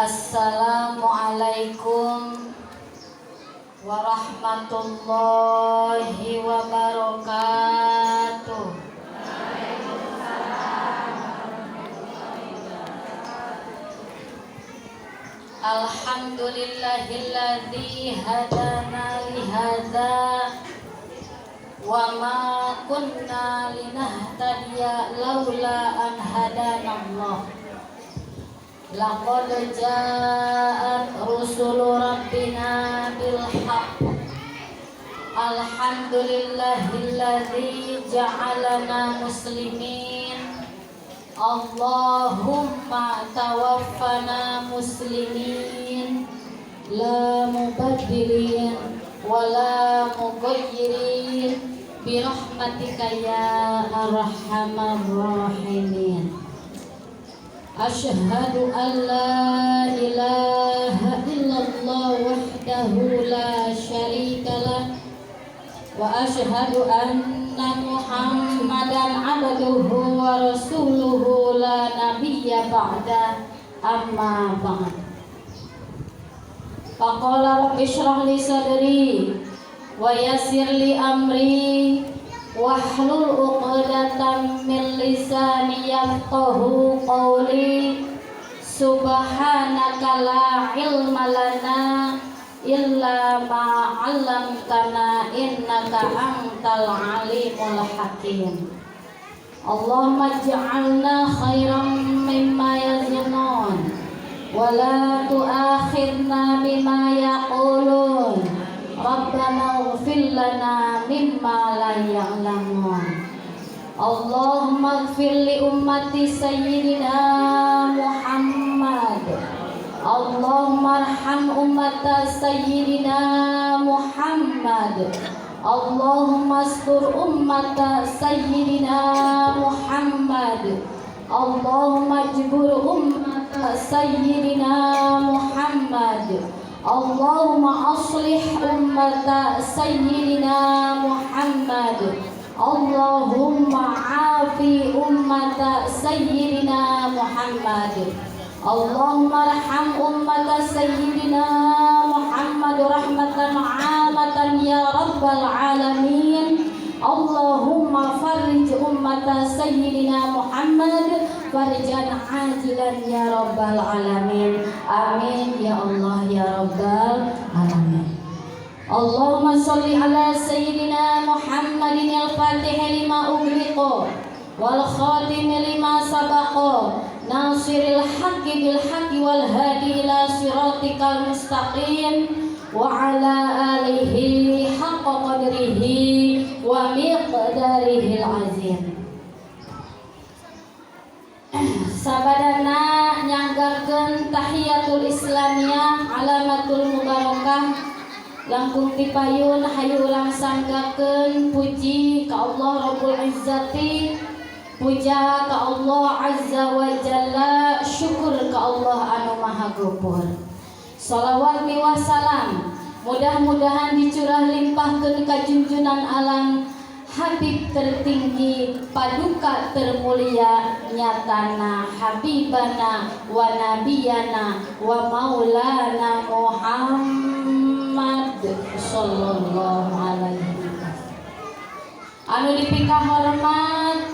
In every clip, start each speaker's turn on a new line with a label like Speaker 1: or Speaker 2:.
Speaker 1: Assalamualaikum warahmatullahi wabarakatuh.
Speaker 2: Waalaikumsalam warahmatullahi wabarakatuh.
Speaker 1: Alhamdulillahilladzi hadana lihadza wa ma kunna linahtadiya laula an hadanallah. Laqad ja'at rusulu rabbina bil haqq. Alhamdulillahilladzi ja'alana muslimin. Allahumma tawaffana muslimin, la mubaddilin wa la mughayyirin, birahmatika ya arhamar rahimin. Asyhadu an la ilaha illallah wahdahu la syarikalah wa asyhadu anna Muhammadan abduhu wa rasuluhu la nabiyya ba'da, amma ba'd. Faqala rabbi shrah li sadri wa yassir li amri wahlul 'uqdatam min lisani yafqahu qawli. Subhanaka la ilma lana illa ma 'allamtana innaka antal alimul hakim. Allahumma ij'alna khairan mimma yazunnun wa la tu'akhidna bima yaqulun. Rabbana ighfir lana mimma la ya'lamun. Allahumma ighfir li ummati sayyidina Muhammad. Allahumma arham ummata sayyidina Muhammad. Allahumma astur ummata sayyidina Muhammad. Allahumma jbur ummata sayyidina Muhammad. Allahumma aslih ummata sayyidina Muhammad. Allahumma afi ummata sayyidina Muhammad. Allahumma arham ummata sayyidina Muhammad rahmatan 'amatan ya rabbal alamin. Allahumma farrij ummata sayyidina Muhammad farjan ajilan ya rabbal alamin. Amin ya Allah ya rabbal alamin. Allahumma salli ala sayyidina Muhammadin al-fatih lima ughliqa wal khatim lima sabaqa nasiril haqqi bil haqqi wal hadi ila siratikal mustaqim wa ala alihi haqqa qadrihi wa miqdarihil azim. Sabadana nyanggakeun tahiyatul islamiyah alamatul mubarakah, langkung tipayun hayu urang sanggakeun puji ka Allah Rabbul Izzati, puja ka Allah Azza wa Jalla, syukur ka Allah anu Maha Gopur. Salawat miwah salam mudah-mudahan dicurah limpahkeun ka junjunan alam, Habib tertinggi, paduka termulia, nyatana habibana wa nabiyana wa maulana Muhammad sallallahu alaihi wasallam. Anu dipika hormat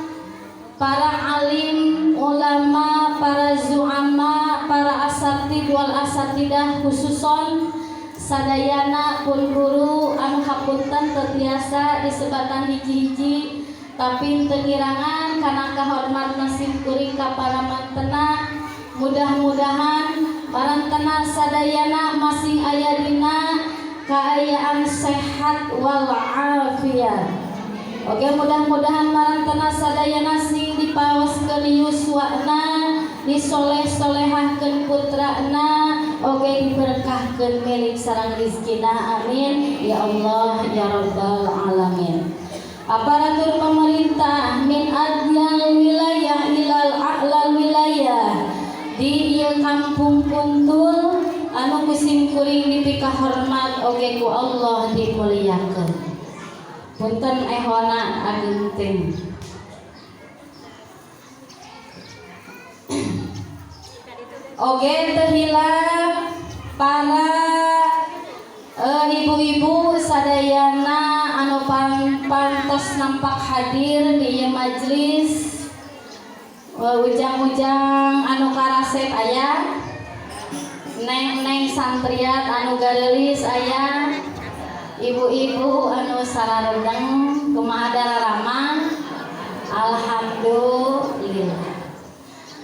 Speaker 1: para alim, ulama, para zuama, para asatid wal asatidah, khususon sadayana pun guru anu hapunten teu tiasa disebatan hiji-hiji, tapi teu ngirangan kana kahormatna sim kuring ka para mantena. Mudah-mudahan parantena sadayana masih aya dina kaayaan sehat wal afiat. Oke, mudah-mudahan marantena sadayana sing dipaoskeun yuswana, disoleh-solehahkeun putrana, oke diberkahkeun milik sareng rizkina. Amin ya Allah ya rabbal alamin. Aparatur pemerintah min adnal wilayah ilal a'lal wilayah di ieu kampung Kuntul anu ku sim kuring dipika hormat oge ku Allah dimuliakeun. Punten ehona ageng teuing. Oge teu hilap para ibu-ibu sadayana anu pantos nampak hadir di ieu majelis. Ujang-ujang anu karasep aya, neng-neng santriat anu gareulis aya, ibu-ibu anu sararedeng, kumaha daramang? Alhamdulillah.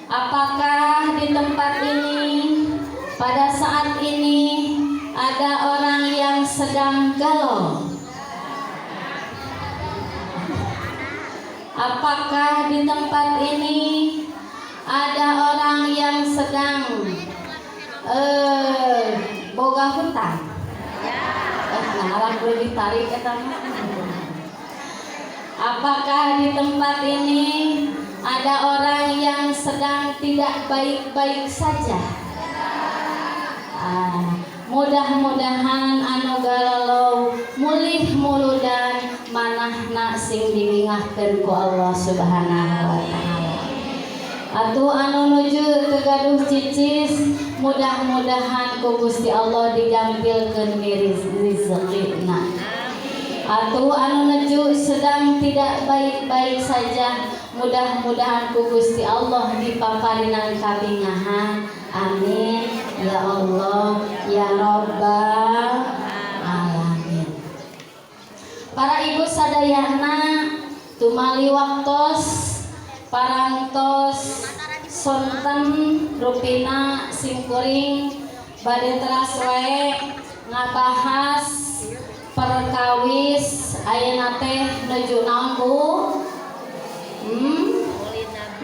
Speaker 1: Apakah di tempat ini pada saat ini ada orang yang sedang galau? Apakah di tempat ini ada orang yang sedang boga hutang? Nah, orang lebih tarik eta mah. Apakah di tempat ini ada orang yang sedang tidak baik-baik saja? Ah, mudah-mudahan anu galalau mulih muludan, manahna sing dibingahkeun ku Allah Subhanahu wa Taala. Atuh anu nuju teu gaduh cicis, mudah-mudahan ku Gusti Allah digampilkeun rezekina. Atuh anu nuju sedang tidak baik-baik saja, mudah-mudahan ku Gusti Allah dipaparinan kabingahan. Amin ya Allah ya Rabbal alamin. Para ibu sadayana, tumali waktos parantos sonten rupina, simkuring bade teras wae ngabahas perkawis ayeuna teh nuju naon, Bu?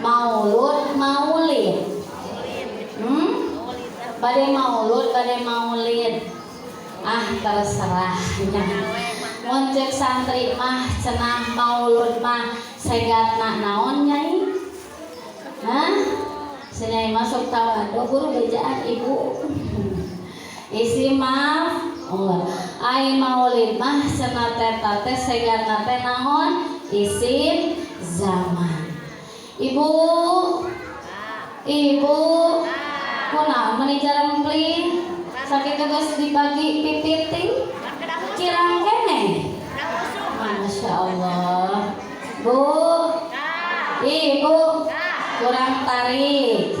Speaker 1: Maulud, maulid? Bade maulud, bade maulid? Ah, terserah nya. Mun ceuk santri mah cenah maulud mah segatna naon, Nyai? Hah? Si Nyai masuk tawadu guru bejaan ibu. Isi maaf. Oh, ai maulid mah cenah teh teh segatna teh naon? Isim zaman. Ibu, ibu, kunaon meuni jarempling? Sakitu geus dibagi pipiti? Kirang keneh. Masya Allah. Bu, ibu, kurang tarik.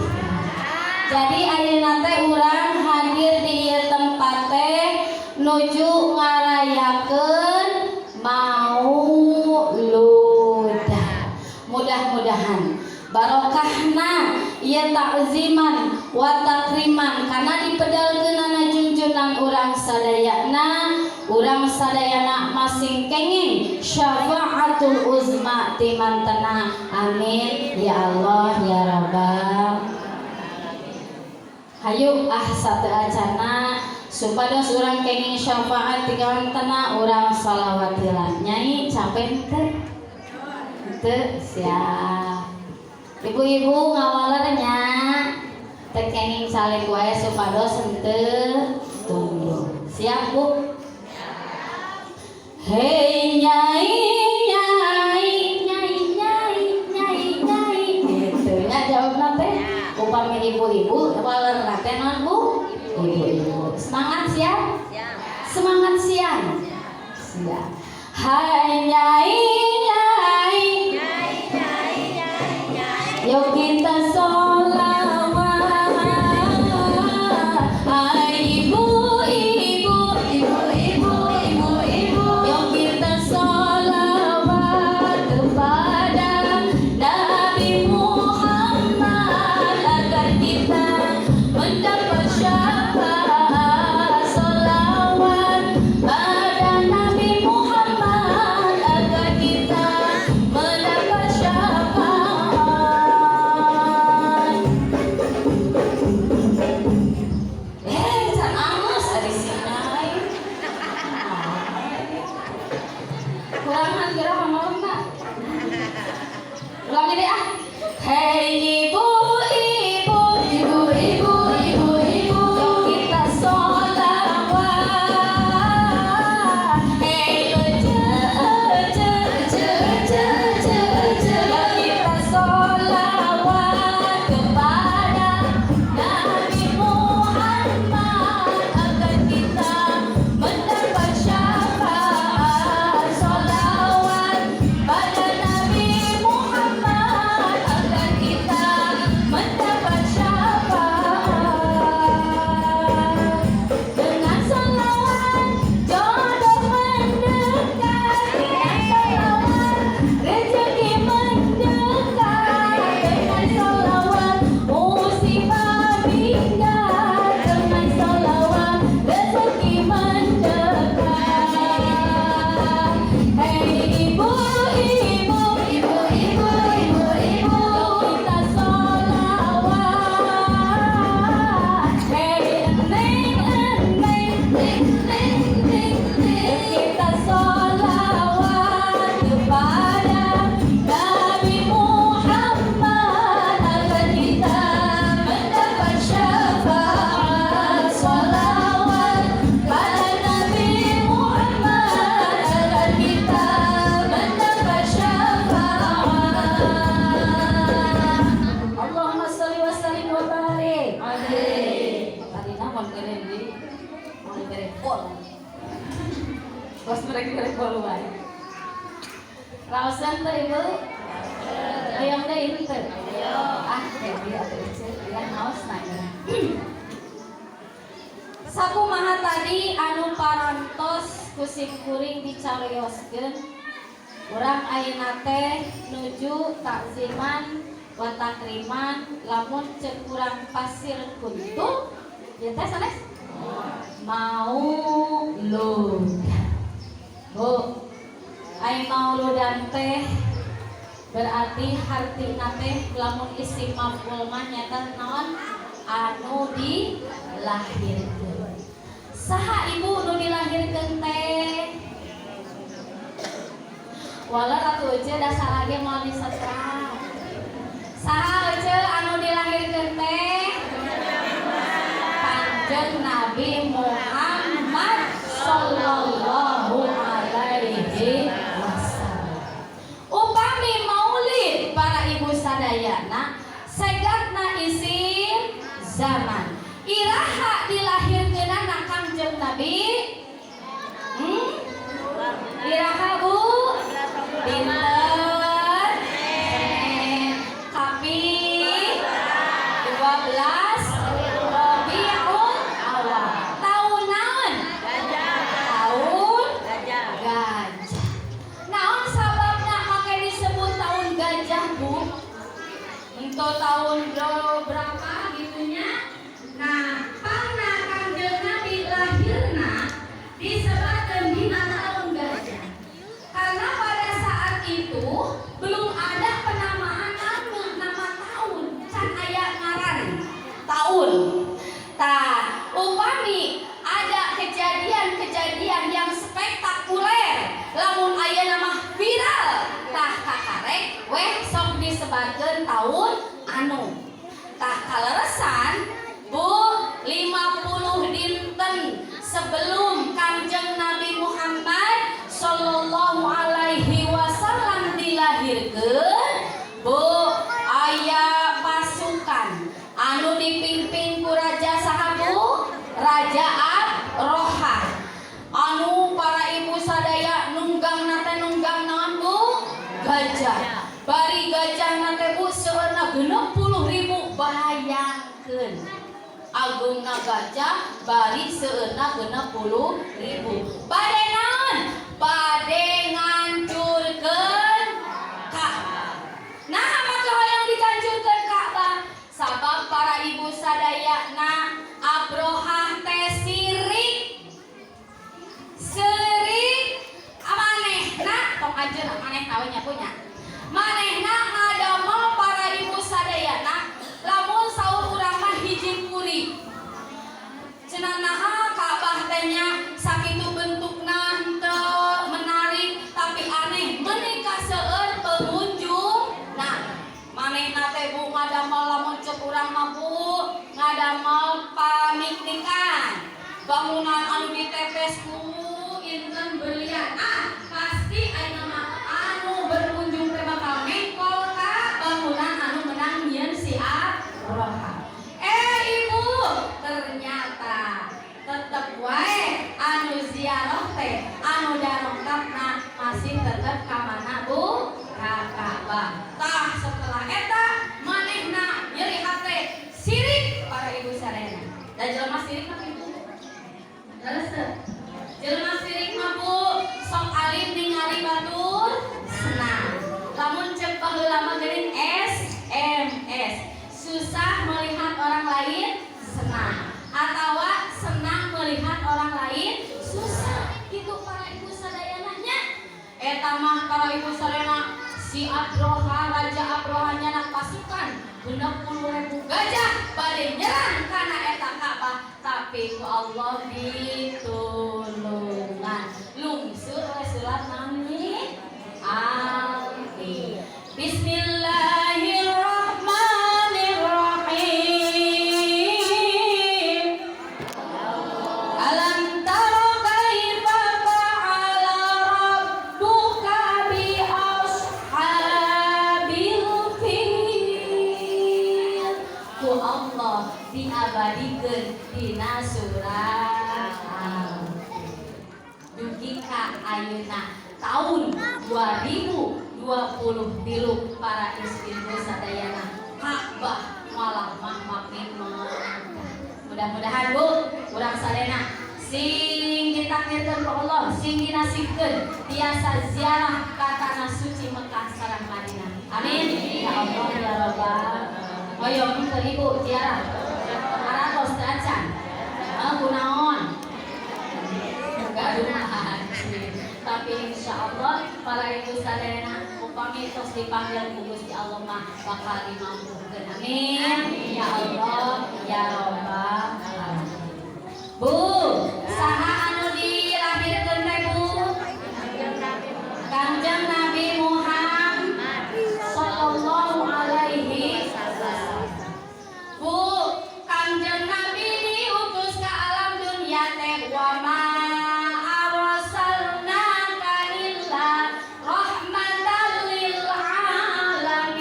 Speaker 1: Jadi ayeuna teh urang hadir di ieu tempat teh nuju ngarayakeun mauludan. Mudah-mudahan barokahna ieu takziman wa takriman karena dipedalkeunana junjunan urang sadayana, urang sadayana masing kenging syafaatul uzma ti mantena. Amin ya Allah ya Rabbal. Hayu ah, sateuacanna supados urang kenging syafaat ti mantena, urang salawat heula. Nyai, capek henteu? Henteu, siap. Ibu-ibu ngawaler nya, teu kenging salik wae supados henteu tunduk. Siap, Bu? Hei nyai, nyai, nyai, nyai, nyai, nyai, gitu ya jawab teh. Upami ibu-ibu waler teh naon, Bu? Ibu-ibu semangat, siap, semangat, siang siap. Hai nyai, nyai, yuk kita sholawat. Hai ibu, ibu, ibu, ibu, ibu, ibu, yuk kita sholawat kepada Nabi Muhammad agar kita mendapat syafaat. Sholawat pada Nabi Muhammad agar kita Kita sholawat kepada Nabi Muhammad agar kita mendapat syafaat. Sholawat pada Nabi Muhammad agar kita mendapat syafaat. Allahumma sholli wa sallim wa barik. Tadi naon keren di mau dibere pol. Bos mereka dibere pol wae. Raosan teh, Ibu? Hoyong deui henteu? Ah, jadi atuh Ieu ya naosna ya. Sakumaha tadi anu parantos ku sim kuring dicarioskeun, urang ayeuna teh nuju takziman wa takriman, lamun cek urang pasir kuntul ya teh sanes maulud. Bu, ai mauludan teh berarti hartina teh lamun isim maf'ul mah nyata naon? Anu dilahirkeun. Saha, Ibu, nu dilahirkeun teh? Wala ratu Ece dasar lagi mau disetrap. Saha, Ece, anu dilahirkeun teh? Kanjeng Nabi Muhammad sallallahu alaihi wasallam. Upami maulid, para ibu sadayana, segatna isim zaman. Iraha dilahirkeunana Kangjeng Nabi? Hmm? Iraha, Bu? Dinten Senin kaping 12 Rabiul Awal. Tahun naon? Tahun gajah. Naon sababna make disebut tahun gajah, Bu? Untuk tahun berapa gitunya? Nah, pangna Kangjeng Nabi lahirna disebutkan dina tahun gajah. Karena pada saat itu belum ada penamaan anu nama tahun, can aya ngaran tahun. Tah, upami ada kejadian-kejadian yang spektakuler, lamun aya nama viral, tah kakarek weh sok disebatkeun tahun anu. Tah, kaleresan, Bu, 50 dinten sebelum Kanjeng Nabi Muhammad sallallahu alaihi wasallam dilahirkeun, Bu, aya pasukan anu dipimpin ku raja saha, Bu? Raja Abroha. Anu para ibu sadaya nunggang nate nunggang naon, Bu? Gajah. Bari gajah nate, Bu, seueurna 60.000. Bayangkeun agungna gajah bari seueurna 60.000. Bade naon? Bade ngancurkeun Ka'bah. Nah, maka hoyong dihancurkeun Ka'bah sabab para ibu sadayana Abrohah teh sirik sirik. Manehna tong ajeuna, manehna we nya punya manehna ngadamel, para ibu sadayana, lamun saur urang mah hiji puri cenah. Naha Ka'bah teh nya sakitu bentukna henteu menarik tapi aneh, meuni seueur pengunjung. Nah, manehna teh, Bu, ngadamel, lamun cek urang mah, Bu, ngadamel pamiknikan, bangunan anu ditepes ku inten berlian. Ah, pasti ayeuna mah anu berkunjung teh bakal mengkol ka bangunan anu menang nyieun si Abroha. Eh, Ibu, ternyata tetep wae anu ziarah teh anu darongkapna masih tetep ka mana, Bu? Ka Ka'bah. Tah, setelah eta manehna nyeri hate, sirik, para ibu sadayana. Da jelema sirik mah kitu. Leres teu? Jelema sirik mah, Bu, sok alim ningali batur senang. Lamun cek baheula mah geuning SMS. Susah melihat orang lain senang atawa senang melihat orang lain susah gitu, para ibu sadayana nya. Eta mah para ibu sadayana. Si Abroha, Raja Abroha, nyandak pasukan 60.000 gajah bade nyerang kana eta Ka'bah, tapi ku Allah ditulungan. Lungsur oleh surat nami Al-Fil. Bismillahirrahmanirrahim. ألم تر كيف فعل ربك بأصحاب الفيل. Ku Allah diabadikeun dina surat Al-Fil. Dugi ka ayeuna tahun 2023, para istri sadayana, Ka'bah malah mah makin megah. Mudah-mudahan, Bu, urang sadayana sing ditakdirkeun ku Allah, sing dinasibkeun tiasa ziarah ka tanah suci Mekah sareng Madinah. Amin. Ya Allah ya Rabbal. Hoyong teu, Ibu, ziarah? Aratos teu acan? Ah, kunaon? Gaduh haji. Tapi insya Allah para ibu sadayana, upami tos dipanggil ku Gusti Allah mah bakal dimampukeun. Amin. Ya Allah ya Rabbal alamin. Bu, saha anu dilahirkeun teh, Bu? Kanjeng Nabi Muhammad sallallahu alaihi wasallam. Bu, Kanjeng Nabi diutus ke alam dunia teh وما أرسلناك إلا رحمة للعالمين.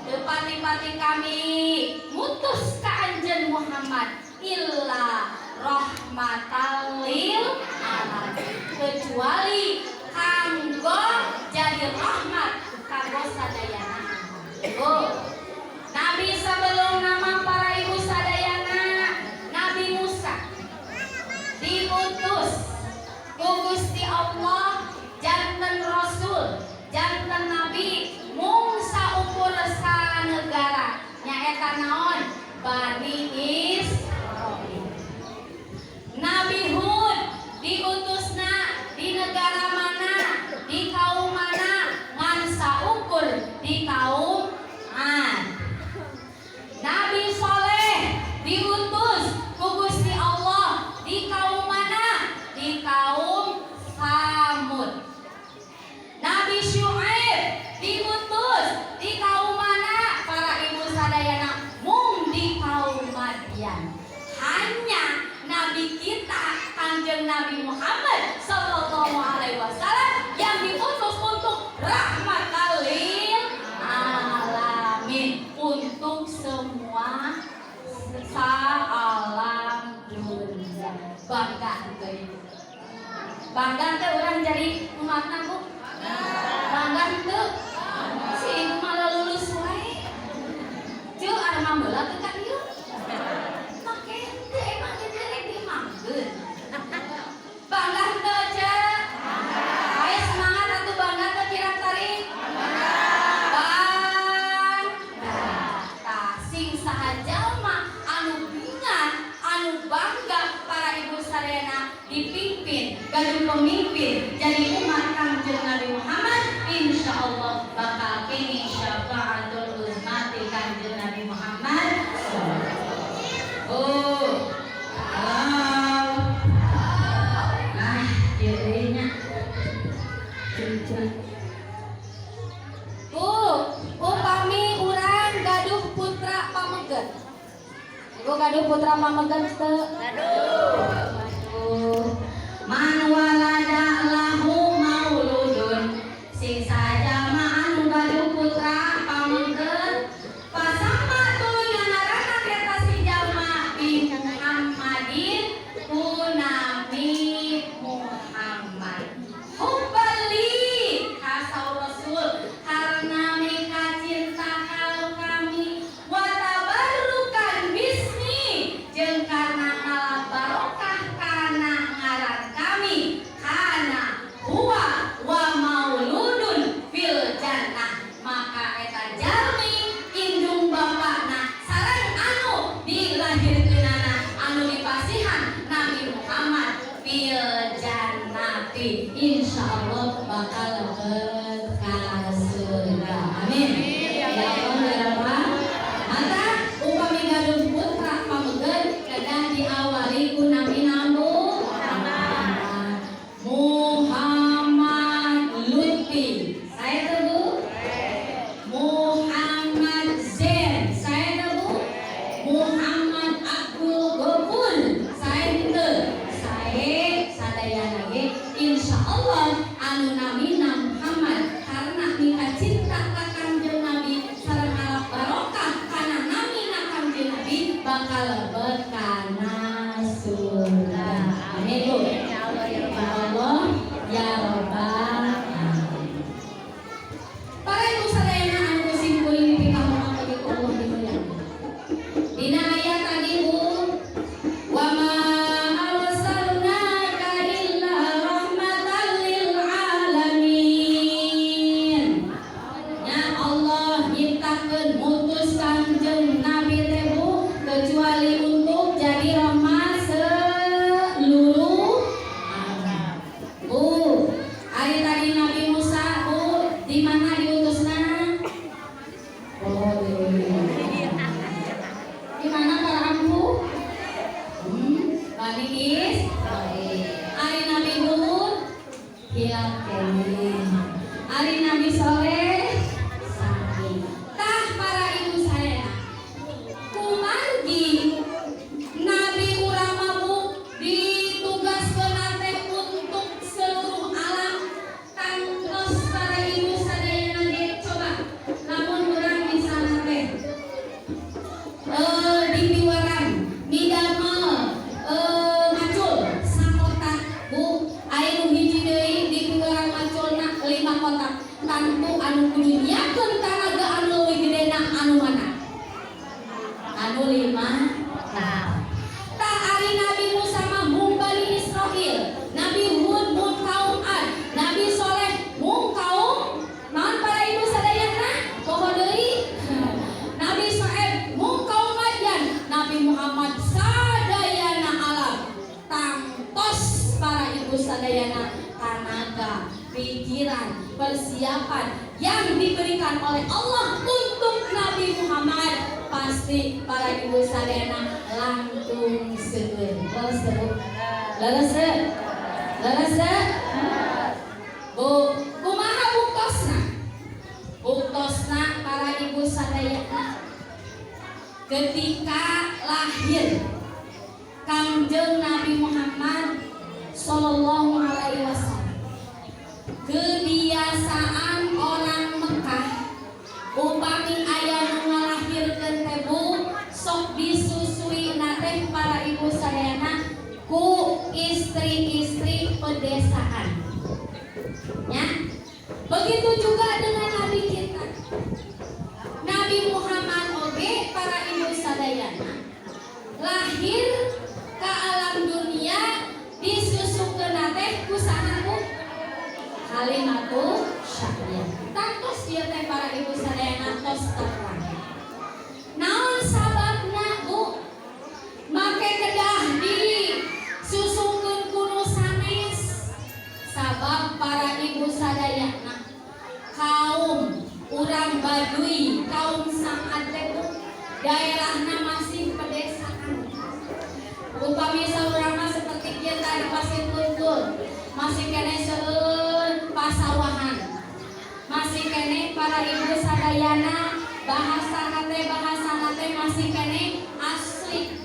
Speaker 1: Teu pati-pati kami ngutus ka anjeun Muhammad إلا رحمة للعالمين, kecuali kanggo jadi rahmat kanggo sadayana. Oh, Nabi sebelum nama para ibu sadayana, Nabi Musa diutus ku Gusti Allah janten rasul, janten nabi mung saukur sanegara, nyaeta naon? Bani Israil. Nabi Hud diutusna di negara mana, di kaum mana? Ngan saukur di kaum Ad. Nabi Soleh diutus ku Gusti Allah di kaum mana? Di kaum Samud. Nabi Syuaib diutus di kaum mana? Para ibu sadayana, mung di kaum Madian. Hanya nabi kita Kanjeng Nabi Muhammad Sallallahu Alaihi Wasallam yang diutus untuk rahmatan lil alamin, untuk semua alam dunia. Bangga teu, Ibu? Bangga teu urang jadi umatna, Bu? Bangga teu? Si ibu malah lulus wae. Ceu arah meula teu ka dieu? Make teu, emang teu rek dimangkeun. Bangga teu, Ceu? Ayo semangat atuh, bangga teu kirang tarik? Bangga. Tah, sing saha jalma anu bingah, anu bangga, para ibu sadayana, dipimpin gaduh pemimpin jadi umat Kangjeng Nabi Muhammad, insya Allah bakal kini syafaatul uzma ti Kangjeng Nabi Muhammad. Oh, halo. Nah, kieu deui nya. Cun. Bu, upami urang gaduh putra pameget. Ibu gaduh putra pameget teu? Gaduh. من ولد له مولود, sing saha anu gaduh putra pameget, فسمى tuluy ngangaranan eta si jalma بمحمد ku nami Muhammad. حبا لي, kasaur Rasul, karena mereka cinta kalau kami, وتبركا باسمي, jeung karena ngalap barokah kana ngaran kami, كان هو ومولود في الجنة, maka eta jalmi indung bapakna sareng anu dilahirkeunana, anu dipasihan Nabi Muhammad, في الجنة, insyaallah bakal. Bani Israil. Ari Nabi Hud hilap keneh. Ari Nabi Soleh sami. Tah, para ibu saya, kumargi Nabi urang mah, Bu, ditugaskeun teh untuk seluruh alam. Tangtos para ibu sadayana ge, coba lamun urang misalna teh dipiwarang midamel macul sakotak, Bu, aya nu hiji deui dipiwarang maculna 5 kotak, tangtu anu kudu nyiapkeun tanaga anu leuwih gedena anu mana? Anu 5 kotak. Tah, ari Nabi Musa mah mung Bani Israel, Nabi Hud mung kaum Ad, Nabi Soleh mung kaum naon, para ibu sadayana? Poho deui. Nabi Soeb mung kaum Madyan, Nabi Muhammad sadayana alam. Tangtos para ibu sadayana, tanaga, pikiran, persiapan yang diberikan oleh Allah untuk Nabi Muhammad pasti para ibu sadayana langkung seueur. Leres teu, Bu? Leres teu? Leres teu? Bu, kumaha buktosna? Buktosna, para ibu sadayana, ketika lahir Kangjeng Nabi Muhammad Sallallahu Alaihi Wasallam, kebiasaan orang Mekah upami aya nu ngalahirkeun teh, Bu, sok disusui teh, para ibu sadayana, ku istri-istri pedesaan ya. Begitu juga dengan nabi kita, Nabi Muhammad oge, para ibu sadayana, lahir ke alam dunia disusukeun teh ku saha, Bu? Halimatu Sya'diyah. Tangtos ieu teh, para ibu sadayana, tos terang. Naon sababna, Bu? Make kedah disusukeun ku nu sanes? Sabab, para ibu sadayana, kaum urang Baduy, kaum Sa'ad teh, Bu, daerahna masih pedesaan. Upami saurang mah seperti kita di Pasir Kuntul, masih keneh seueur pasawahan. Masih keneh, para ibu sadayana, bahasa teh masih keneh asli.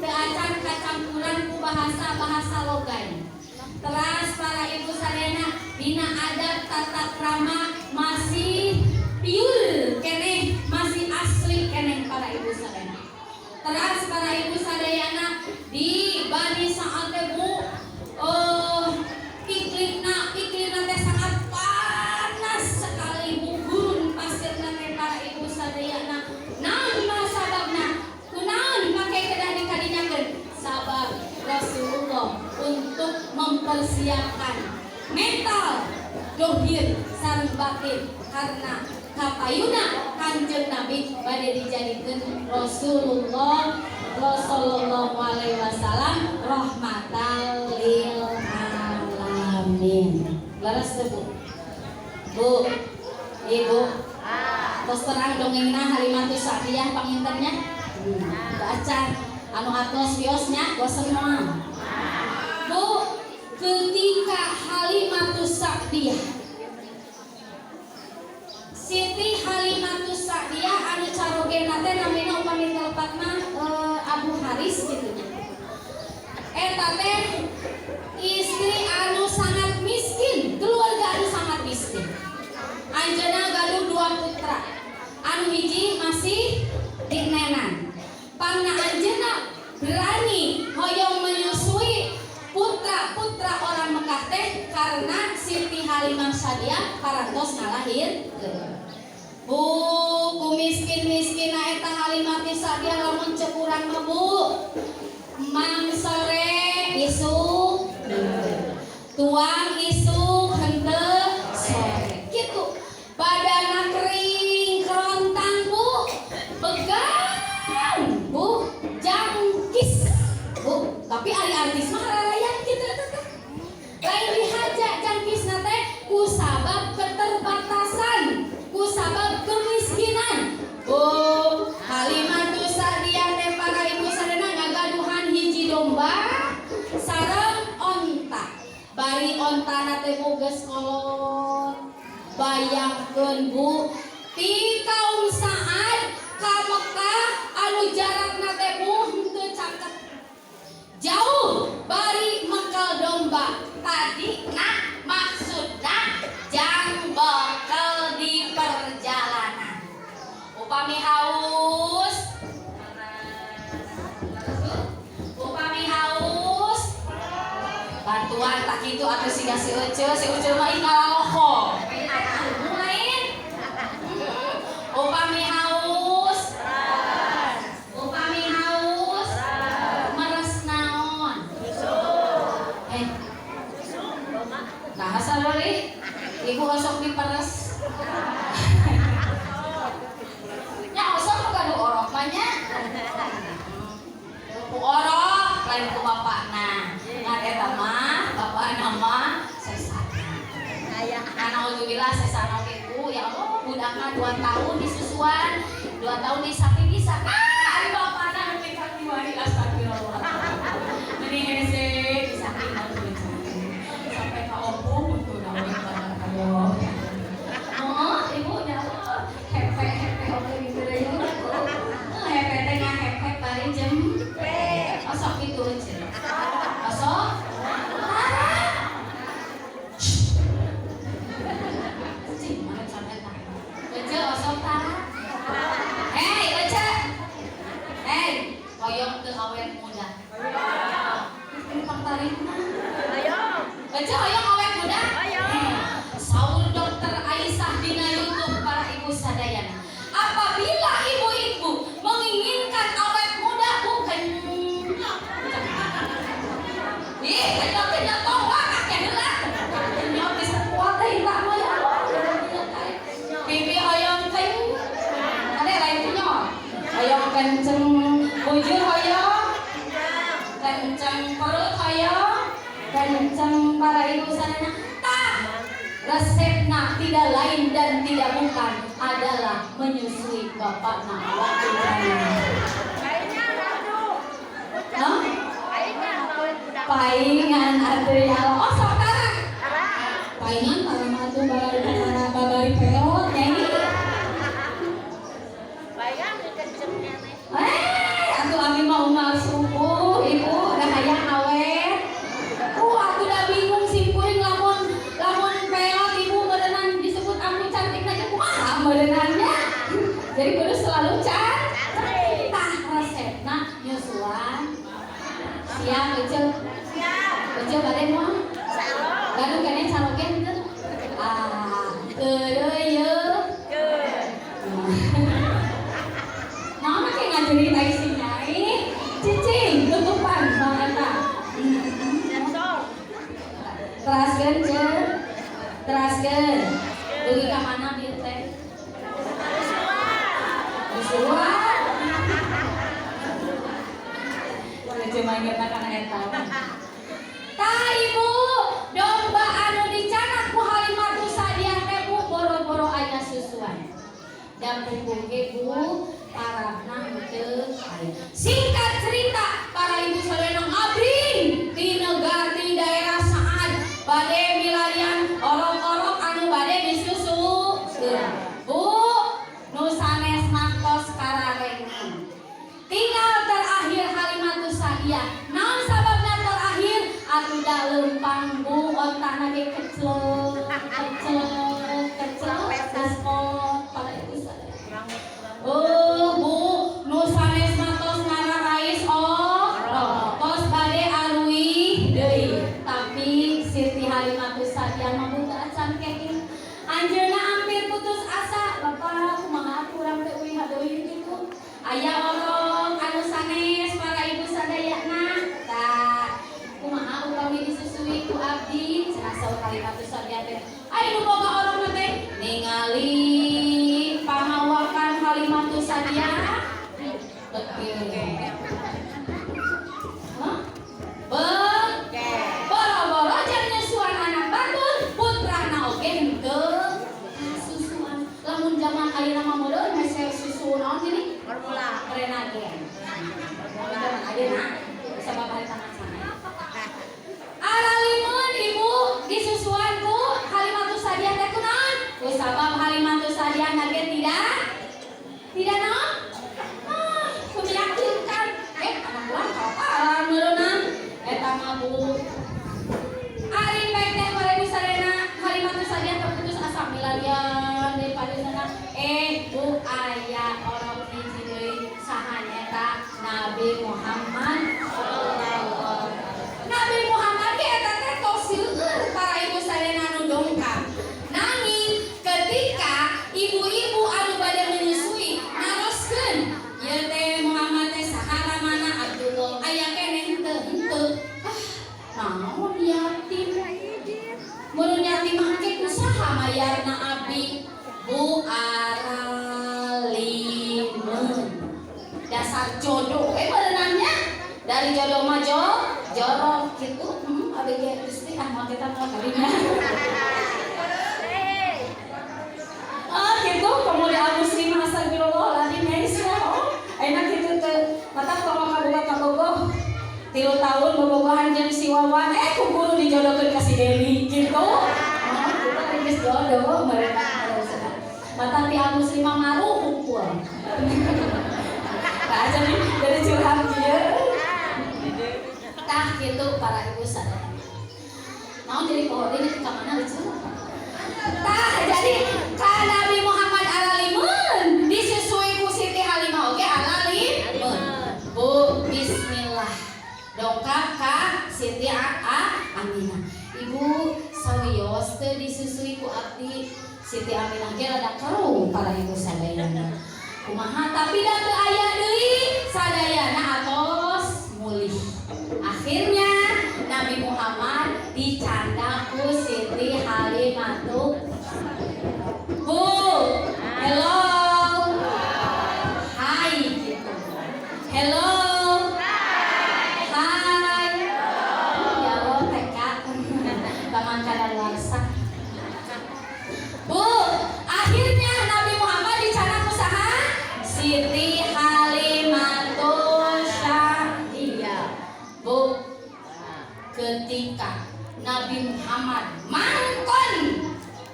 Speaker 1: Teu acan kacampuran ku bahasa-bahasa logai. Teras, para ibu sadayana, dina adat tata krama masih pure keneh, masih asli keneh, para ibu sadayana. Teras, para ibu sadayana, di Bani Sa'ad teh, Bu, iklimna teh sangat panas sekali, Bu, gurun pasirna teh, para ibu sadayana. Naon mah sababna? Kunaon make kedah dikadinyakeun? Sabab Rasulullah untuk mempersiapkan mental, dohir sareng batin, karena kapayuna Kanjeng Nabi bade dijadikeun Rasulullah Sallallahu Alaihi Wasallam, rahmatan lil alamin. Leres teu, Bu? Bu, Ibu, tos terang dongengna Halimatus Sa'diyah panginten nya? Teu acan anu atos wiosnya bosen moal. Bu, ketika Halimatus Sa'diyah, Siti Halimatus Sa'diyah anu carogena teh namina upami telepat mah Abu Haris gitu nya. Eta teh istri anu sangat miskin, keluarga anu sangat miskin. Anjeunna gaduh dua putra. Anu hiji masih dinenan. Pangna anjeunna berani hoyong menyusui putra-putra orang Mekah teh karena Siti Halimah Sadiah parantos ngalahirkeun. Bu, ku miskin-miskin eta Halimah Sadiah, lamun cek urang mah, Bu, mang sore isuk tuang, isuk henteu sore gitu, badana kering kerontang, Bu, begang, Bu, jangkis, Bu. Tapi ari artis mah rarayan gitu eta teh lain dihaja. Jangkisna teh ku sabab keterbatasan, ku sabab kemiskinan, Bu. Halimatus Sa'diyah teh, para ibu sadayana, ngagaduhan hiji domba. Bari ontana teh, Bu, geus kolot. Bayangkeun, Bu, ti kaum Sa'ad ka Mekah anu jarakna teh, Bu, henteu caket, jauh, bari mekel domba tadi. Nah, maksudna jang bekal di perjalanan, upami haus, upami haus bantuan. Tak gitu atau siga si Ece, si Ece mah ih ngalaloko lain. Upami haus, upami haus meres naon? Eh, nah, sarori ibu osok diperes nya, osok nu gaduh orok mah nya, ku orok lain ku bapakna. Ngan eta mah bapakna mah sesana. Nah, sesana oge, Bu. Ya Allah, budakna 2 tahun disusuan, 2 tahun disapi bisa. Ah, ari bapakna nepi ka kiwari, astagfirullah. Meni hese disapi sampai ka opung untuk naon Allah. Oh, ibu, ya Allah, hepe hepe oge gitu deh. Hepe teh ngahepe bari jempe. Osok gitu aja. Osok? Tara. Cing, mana sampai tara. Ece osok tara. Hei, Ece. Hei, hoyong teu awet muda? Ini pangtarikna. Ece hoyong awet muda? Hei, saur dokter Aisyah dina YouTube, para ibu sadayana. Apabila ibu-ibu menginginkan awet muda, bukan. Ih, kenyot-kenyot tong wah kakek heula. Kenyot bisa kuat teh tak mah, ya Allah. Pipi hoyong kenceng. Ada lain kenyot. Hoyong kenceng, bujur hoyong kenceng, perut hoyong kenceng, para ibu sadayana. Tah, resepna tidak lain dan tidak bukan adalah menyusui bapakna waktu janin. Hah? Paingan atuh, ya Allah. Oh, sok tara. Paingan tara mah atuh babari tara babari peot nyai. Eh, atuh abi mah unggal subuh, ibu, dah hayang awet. Atuh dah bingung sim kuring lamun lamun peot, ibu, meureunan disebut ambu cantik aja kumaha meureunannya. Jadi kudu selalu cantik. Tah, resepna nyusuan. Siap, Ece? Ece bade moal? Gaduh keneh caroge henteu? Ah, keureuy yeuh. Naon make ngajerit ai si Nyai? Cicing, tutupan Bang eta. Teraskeun, Ceu. Teraskeun. Dugi ka mana bieu teh? Susuan. Boleh cuma ingetna kana eta. Tah, ibu, domba anu dicanak ku Halimatu Sadiah teh, Bu, boro-boro aya susuan. Dan pupuk ge, Bu, parahna henteu aya. Singkat cerita, para ibu sadayana, ngabring di negara di daerah Sa'ad bade milarian orok-orok anu bade disusu. Bu, nu sanes tos kararengeng. Tinggal terakhir Halimatus Sadiah. Naon sababna terakhir? Atuh da leumpang, Bu, ontana ge kecil, kecil, kecil, geus kolot, para ibu sadaya. Oh, Bu, nu sanes mah tos ngararais, oh, tos bade aruih deui. Tapi Siti Halimatus Sadiah mah teu acan kenging. Anjeunna hampir putus asa, "Bapak, kumaha atuh urang teh uih deui kitu." Aya orok anu sanes, para ibu sadayana. Tah, "Kumaha upami disusui ku abdi?" cenah saur Halimatus Sadiah teh. Ai nu boga orok teh ningali pangawakan Halimatus Sadiah. Betul. Hah? Boro-boro jang nyusuan anak batur, putrana oge henteu kasusuan. Lamun zaman ayeuna mah modern hese susu naon gini?
Speaker 2: Formula.
Speaker 1: Keren. Bu. Ari pek teh para ibu sadayana, Halimatus Sa'diah terputus asa milarian daripada sana. Eh, Bu, aya orok hiji deui, saha nyata? Nabi Muhammad sallallahu. Nabi Muhammad ge eta teh tos seueur para ibu sadayana anu dongkap. Nanging ketika ibu-ibu anu bade menyusui naroskeun, "Ieu teh Muhammad teh saha ramana?" "Abdullah." "Aya keneh henteu?" "Henteu." "Ah, naon yatim? Mun yatim mah ke ku saha mayarna abdi?" Bu, aralimeun. Dasar jodoh we berenangnya. Dari jodoh mah jorok gitu. Abg Gusti ah mau kita mau kalinya. Ah gitu, kemudian muslimah astagfirullahaladzim ya. Oh, enak gitu teh. Mata kalau kaboga kabogoh 3 tahun bobogohan jeung si Wawan, eh, ku guru dijodohkeun ka si Dewi gitu. Oh, kita geus jodoh mereka. Mata ti muslimah maru kumpul. Nah, jadi dari curhat kieu. Tah gitu para ibu sadaya. Mau jadi pohon ini ke mana lucu? Tah jadi ka Nabi Muhammad alalimun disusui ku Siti Halimah oge alalimun. Bu, bismillah. Dongkap ka Siti A Aminah. "Ibu, sawios teu disusui ku abdi?" Siti Aminah ge rada keruh para ibu sadayana. Kumaha tapi da teu aya deui, sadayana atos mulih. Akhirnya Nabi Muhammad dicanda ku Siti Halimatu. Bu, hello. Hai gitu. Hello. Hai. Ya Allah, TK. Taman kadaluarsa. Bu, akhirnya Nabi Muhammad dicanda ku saha? Siti Halimatus Sa'diyah. Bu, ketika Nabi Muhammad mangkon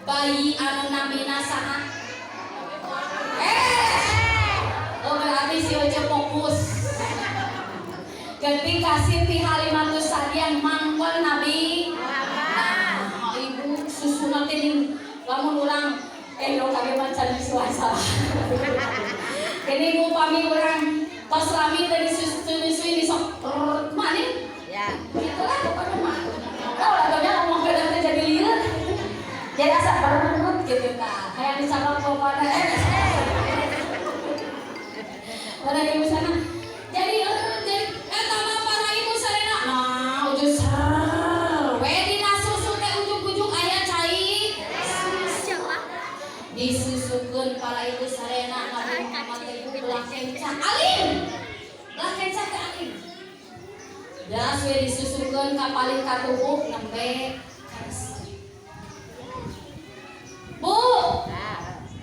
Speaker 1: bayi anu namina saha? Eh, oh berarti si Oce fokus. Ketika Siti Halimatus Sa'diyah mangkon Nabi, nah, ibu susu nanti nih, lamun urang eh lo kami macan salah. Ini upami urang tos lami teh disusu di sok mana?
Speaker 2: Ya.
Speaker 1: Itulah pokoknya mah. Kalau lagunya ngomong ke teh jadi lieur. Jadi asa perut gitu ta. Kayak dicatat kepada para ibu sana. Jadi jadi eta mah para ibu sarena. Nah, ujung ser. We dina susu teh ujug-ujug aya cai. Disusukeun para ibu sarena Nabi Muhammad teh belah kenca alim. Belah kenca teh alim. Das we disusukeun ka paling katuhu nembe karsa. Bu,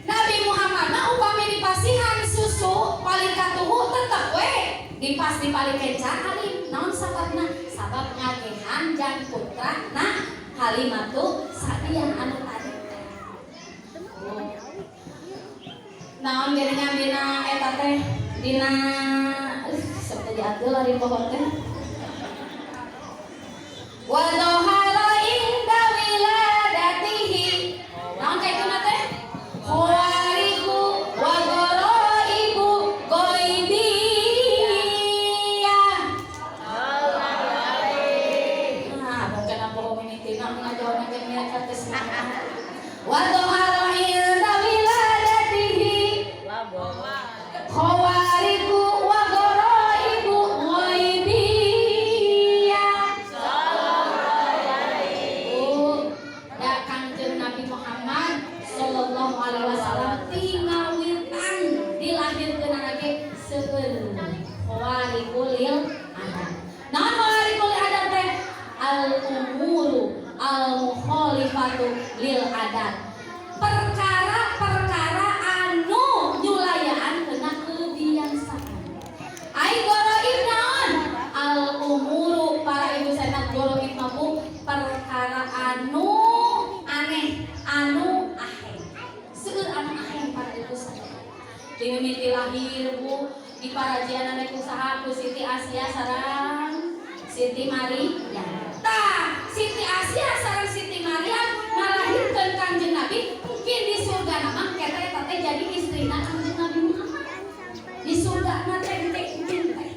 Speaker 1: Nabi Muhammad mah upami dipasihan susu paling katuhu tetep we dipas di paling kenca alim. Naon sababna? Sabab ngagehan jang putra nah Halimatu Sa'diyah anu tadi. Oh. Naon geuningan dina eta teh dina sok teh diatur ari pohon teh. Wa dhahara inda wiladatihi. Naon kaituna teh? Khawariqu wa ghoraibu ghaibiyah. Nah, bukan apa mimitina ngajawab ge mereka teh semangat. Wa dhahara inda wiladatihi khawariqu wa ghoraibu ghaibiyah. Bu, da Kangjeng Nabi Muhammad sallallahu alaihi wasallam tingawitan dilahirkeun ge seueur khawariqul lil adat. Naon khawariqul adat teh? Al umuru al mukhalifatu lil adat. Perkara-perkara anu nyulayaan kena kebiasaan. Ai goroib naon? Al umuru para ibu sana goroib mah, Bu, perkara anu aneh, anu aheng. Seueur anu aheng para ibu sana. Di mimiti lahir, Bu, di parajian ku saha? Ku Siti Asia sareng Siti. Siti Maryam. Tah, Siti Asia sareng Siti Maryam ngalahirkeun Kanjeng Nabi, mungkin di surga nama kita eta teh jadi istrina Kanjeng Nabi Muhammad. Di surga na teh teh teh.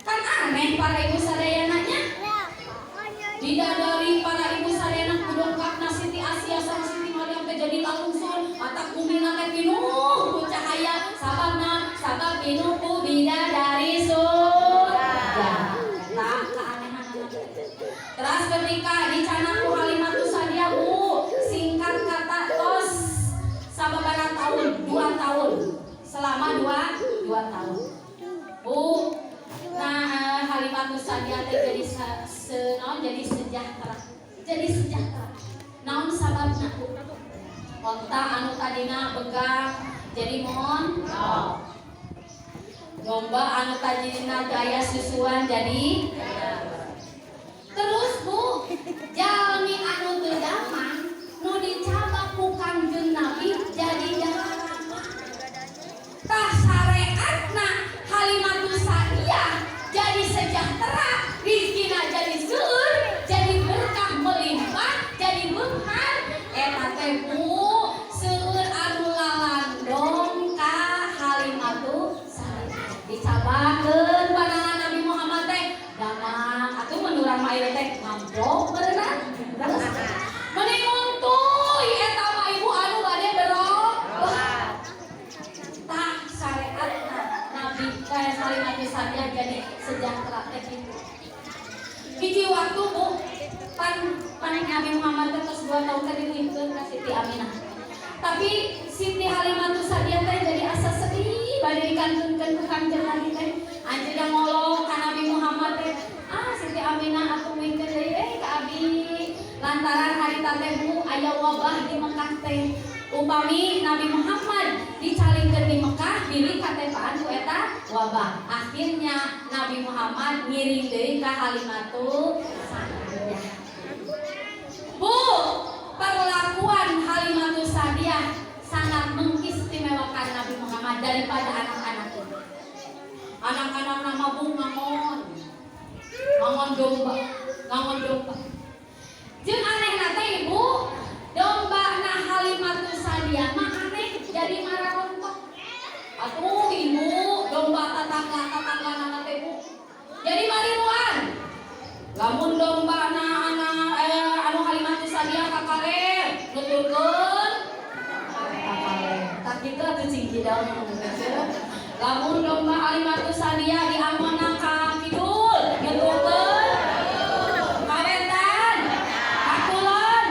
Speaker 1: Kan aneh, para ibu sadayananya. Bidadari, para ibu sadayana, kudongkapna Siti Asia sareng Siti Maryam teh jadi lalungsur, matak bumi teh pinuh ku cahaya. Sababna sabab pinuh ku bidadari surga. Eta keanehan. Terus ketika dicandak ku Halimatus Sadiah, Bu, singkat kata tos sababaraha tahun, 2 tahun, selama 2 tahun, Bu. Nah, Halimatus Sadiah teh jadi naon, jadi sejahtera, jadi sejahtera. Naon sababna, Bu? Onta anu tadina begang jadi montok, domba anu tadina gaya susuan jadi. Terus, Bu, jalmi anu teu damang nu dicabak ku Kangjeng Nabi jadi jalan. Tah, syariatna Halimatus Sa'diyah jadi sejahtera, rizkina jadi seueur, jadi berkah melimpah, jadi beunghar. Eta teh, Bu, seueur anu lalandong ka Halimatus Sa'diyah. Dicabakeun panangan Nabi Muhammad teh damang atuh, mun urang mah ieu teh mabok berenang. Terus mending untuy eta mah, Ibu, anu bade berobat. Tah, syariatna Nabi kayak Halimatus Sa'diyah jadi sejahtera teh gitu. Hiji waktu, Bu, pan pan Nabi Muhammad teh tos 2 tahun teh diwihkeun ka Siti Aminah. Tapi Siti Halimatus Sa'diyah teh jadi asa sedih bade dikantunkeun ku Kangjeng Nabi teh. Anjeunna ngolok ka Nabi Muhammad teh, "Ah, Siti Aminah atuh wihkeun deui eh ka abi." Lantaran harita teh, Bu, aya wabah di Mekah teh. Upami Nabi Muhammad dicalingkeun di Mekah, bilih katepaan ku eta wabah. Akhirnya Nabi Muhammad ngiring deui ka Halimatus Sa'diyah. Bu, perlakuan Halimatus Sa'diyah sangat mengistimewakan Nabi Muhammad daripada anak-anak itu. Anak-anak nama, Bu, ngangon. Ngangon domba, ngangon domba. Jeung aneh teh, Ibu, domba na Halimatus Sa'diyah mah aneh jadi mararontok. Atuh, Ibu, domba tetangga tetangga nana teh, Bu. Jadi mariruan. Lamun domba na anak anu Halimatus Sa'diyah ka kaler, nuturkeun ka kaler. Tak kitu atuh cing kidal. Lamun domba Halimatus Sa'diyah diangonna ka kidul, nuturkeun ka wetan, ka kulon.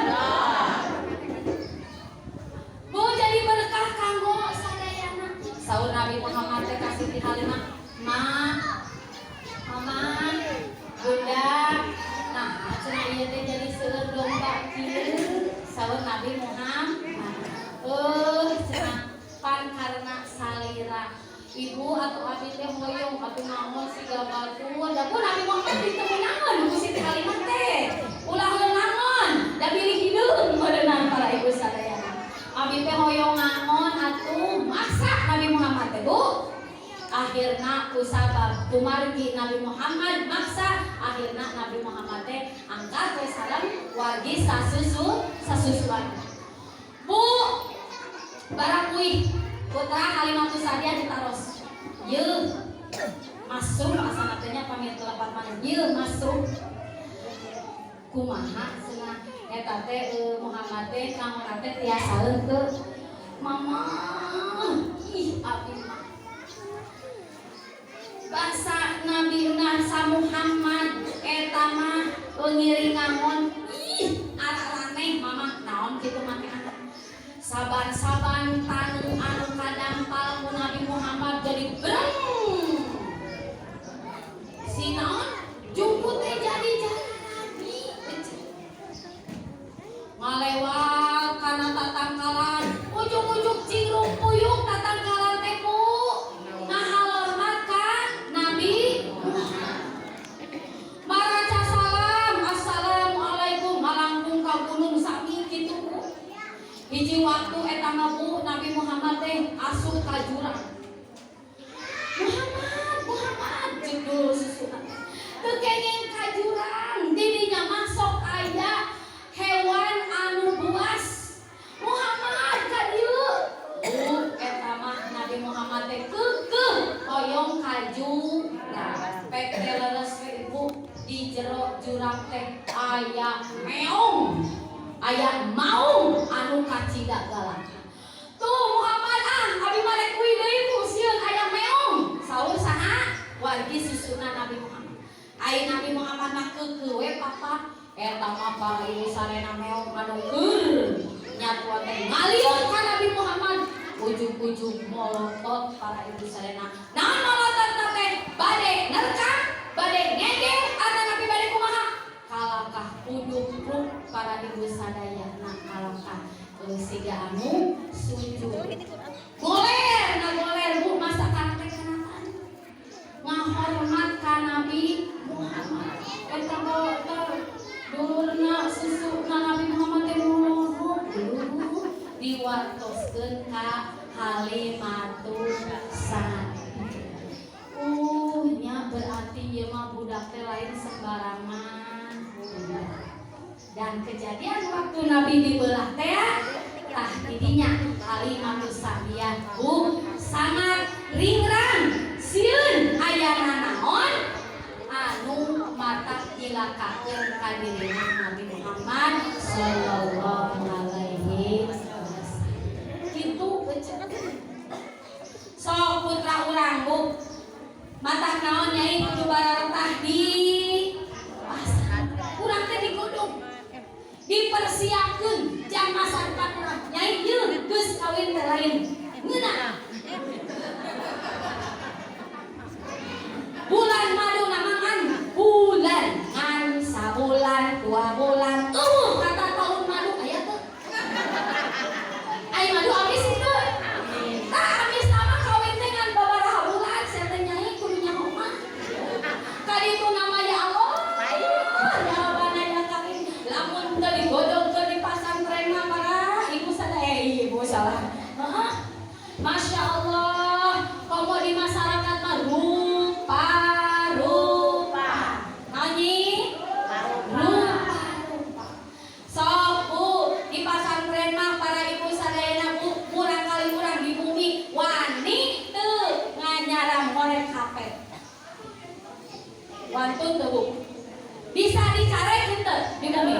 Speaker 1: Bu, jadi berkah kanggo sadayana. Saur Nabi Muhammad teh ka Siti Halimah, "Ma, Mama, Bunda, nah cenah ieu teh jadi seueur domba kieu." Saur Nabi Muhammad, "Eh, cenah pan karena salira ibu atau abi teh hoyong atuh ngangon siga batur." Da pun Nabi Muhammad teu meunangan ku Siti Halimah teh. "Ulah ngangon, da bilih hideung meureunan." Para ibu sadayana, "Abi teh hoyong ngangon atuh," maksa Nabi Muhammad teh, Bu. Akhirna kusabab kumargi Nabi Muhammad maksa, akhirna Nabi Muhammad teh angkat we sareng wargi sasusuan. Bu, barang uih putra Halimatus Sa'diyah ditaros. Yeuh, Masruk asana teh nya, pamit lepat mana. Yeuh, Masruk, kumaha cenah eta teh Muhammad teh ngangon teh tiasaeun teu? "Mama, ih, abi mah basa Nabi Nasa Muhammad eta mah ngiring ngangon, ih, araraneh, Mama." "Naon kitu make anak?" "Saban-saban tanu anu kadampal ku Nabi Muhammad jadi breng si naon jungkut teh jadi jadi ngalewat kana tatangkalan, ujung-ujung cingrung puyung tatangkalan teh, Bu, ngahormat ka Nabi Muhammad, maraca salam, assalamualaikum, malangkung ka gunung sami kitu, Bu." Hiji waktu eta mah, Bu, Nabi Muhammad teh asup ka jurang. Di jero jurang teh aya meong, aya maung anu kacida galak. Tuh Muhammad, ah, abi mah rek uih deui ku sieun aya meong. Saur saha? Wargi susuna Nabi Muhammad. Ai Nabi Muhammad mah keukeuh we papa. Eta mah para ibu sarena meong anu keur nyatua teh ngaliung ka Nabi Muhammad. Ujug-ujug molotot para ibu sarena. Naon molotot teh? Bade nerkam, bade ngegel, atau nabi bade kumaha? Kalakah uduk para ibu sadayana, kalakah siga anu sujud. Goler, na goler, Bu, masa kana teh kanatan. Ngahormat ka Nabi Muhammad. Eta dulurna susuna Nabi Muhammad teh molotot diwartoskeun ka Halimatus Sa'diyah. Nya berarti ieu mah budak teh lain sembarangan. Dan kejadian waktu Nabi dibelah teh, tah didinya Halimatus Sa'diyah, Bu, sangat ringrang sieun ayana naon anu mata nyilakakeun ka dirina Nabi Muhammad sallallahu alaihi wasallam. Kitu ece. Sok putra urang, Bu. Matak naon nyai kudu bararetah di pasar. Urang teh digodong. Dipersiapkeun jang masa depan urang. Nyai ieu geus kawin teh lain ngeunah. Bulan madu namangan bulan ngan sabulan 2 bulan eueuh kata tahun madu aya teu? Ai madu amis itu. Tah amis nama kawin teh ngan babaraha bulan sia teh nyai kudu nyaho mah. Kaditu nama ya Allah. Ya Rabbana ya Karim. Lamun teu digodong ke di pasantren mah para ibu sadaya, ibu salah. Heeh. Masya Allah, komo di masyarakat mah rupa-rupa. Nyanyi? Rupa-rupa. Sok Bu, di pasantren mah para ibu sadayana, Bu, murang kali urang di bumi wani teu nganyaram ngorek HP. Wantun teu, Bu? Bisa dicarek henteu di bumi?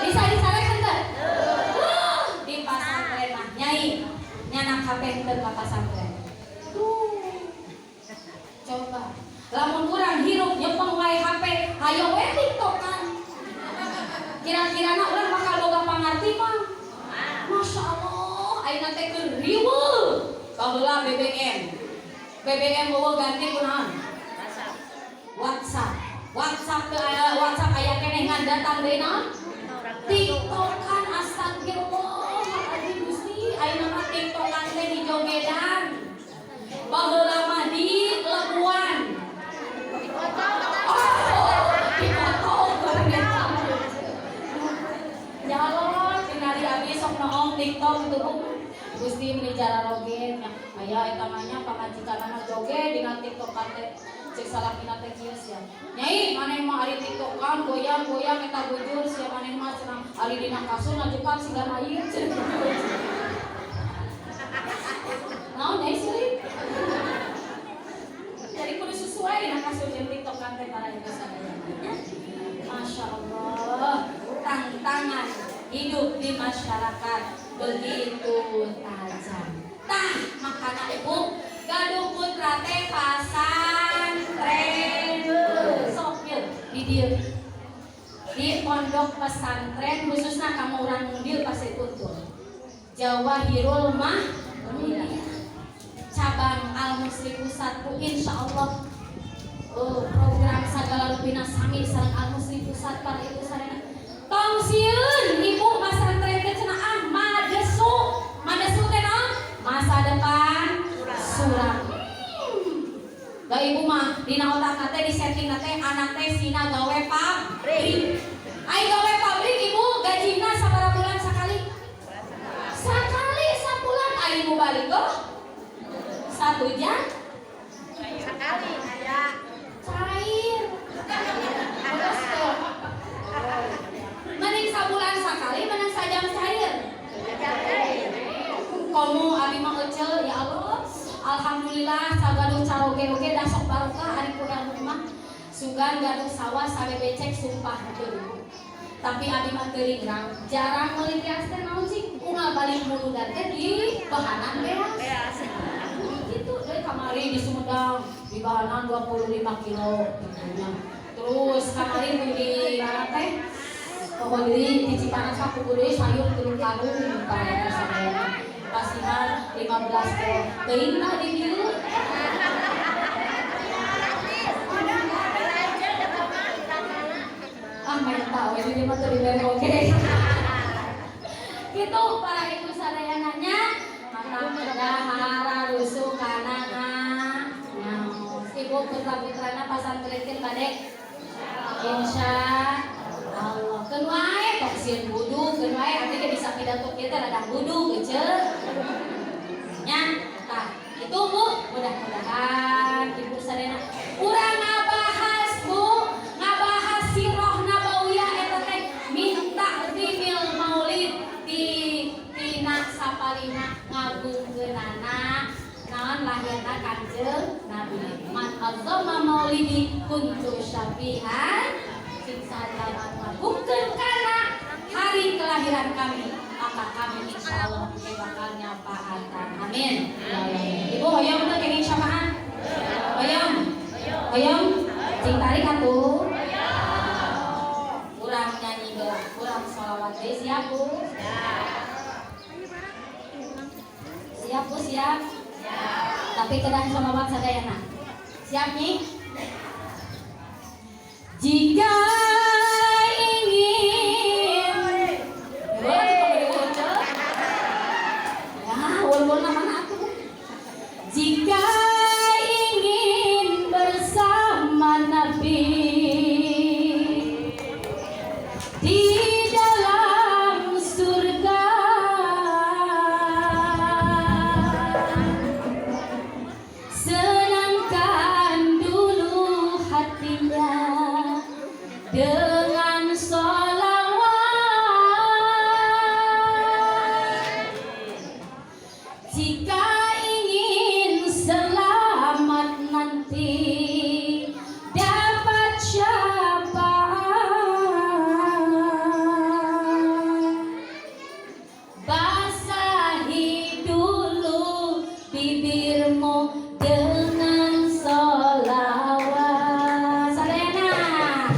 Speaker 1: Bisa dicarek henteu? Di pasantren mah nyai nyanak HP henteu ka pasantren. Tuh. Coba lamun urang hirup nyepeng wae HP, hayo we TikTokan. Kira-kirana urang bakal boga pangarti mah? Masya Allah, ayeuna teh keur riweuh. Baheula BBM. BBM eueuh ganti ku naon? WhatsApp. WhatsApp teu aya, WhatsApp aya keneh ngan datang deui naon? TikTokan. Astagfirullahaladzim Gusti, ayeuna mah TikTokan teh di jogedan. Baheula mah di lebuan. Oh, dipotong bareng. Ya Allah, tingali abi sok noong TikTok gitu, Bu. Gusti meni jararoget nya. Aya eta mah nya pamajikanna joget dina TikTokan teh. Cek salakina teh kieu sia. Nyai, maneh mah ari TikTokan goyang-goyang eta bujur sia, maneh mah cenah ari dina kasur ngajukan siga mayit cenah. Naon nyai sulit? Jadi kudu sesuai dina kasur jeung TikTokan teh para ibu sadaya. Masya Allah, tantangan hidup di masyarakat begitu tajam. Tah, makana ibu gaduh putra teh pasantren. Sok yeuh di dieu. Di pondok pesantren khususnya kamu orang Mundil Pasir Kuntul. Jawahirul Mahmudiyah. Cabang Al Muslim Pusat, Bu, insya Allah program segala rupina sami sareng Al Muslim Pusat para ibu sarena. Tong sieun ibu masantren teh cenah ah madesu. Madesu teh naon? Masa depan suram. Da ibu mah dina otak teh di setting teh anak teh sina gawe pabrik. Ai gawe pabrik ibu gajina sabaraha bulan sakali? Sakali sabulan. Ai ibu balik oh 1 jam
Speaker 2: Sekali aya.
Speaker 1: Cair. Terus tuh. Mending sabulan sakali, mending sajam cair. Komo abi mah ecel ya Allah. Alhamdulillah sagaduh caroge oge da sok barokah ari ku ilmu mah. Sugan gaduh sawah sabebecek sumpah teu. Tapi abi mah teu jarang meuli beas teh. Naon sih, unggal balik muludan teh di bahanan beas.
Speaker 2: Beas.
Speaker 1: Gitu deh. Kamari di Sumedang di bahanan 25 kilo gitu nya. Terus kamari di mana teh, pokoknya di Cipanas mah kudu deui sayur 3 karung para sadayana, pasihan 15 kilo. Teuing mah di dieu.
Speaker 2: Gratis. Belanja eta mah tanana.
Speaker 1: Ah, main tahu ini mah teu dibere oge gitu. Para ibu sadayananya, mata dahara rusuh kana ngaos. Ibu putra putrana pasantrenkeun bade, insya Allah. Keun wae, tong sieun wudu, keun wae. Abdi ge bisa pidato kieu teh rada wudu geuceu nya. Tah itu, Bu, mudah-mudahan ibu sadayana. Urang ngabahas, Bu, ngabahas sirah nabawiyah eta teh min ta'zimil maulid, di tina sapalihna ngagungkeunana naon, lahirna Kanjeng Nabi. Man azzama maulidi kuntu syafi'an. Sing saha ngagungkeun kana hari kelahiran kami, maka kami insya Allah bakal nyafaatan. Amin. Ibu hoyong teu kenging syafaat? Hoyong, hoyong? Cing tarik atuh. Kurang nyanyi geura, kurang sholawat deui. Siap, Bu? Siap, Bu? Siap? Tapi kedah sholawat sadayana. Siap nih? Jika ingin. Wah, kita beri bocor. Ya, wal mana atuh. Jika ingin bersama Nabi di dalam surga, senangkan dulu hatinya dengan sholawat. Jika ingin selamat nanti dapat syafaat, basahi dulu bibirmu dengan sholawat. Sadayana.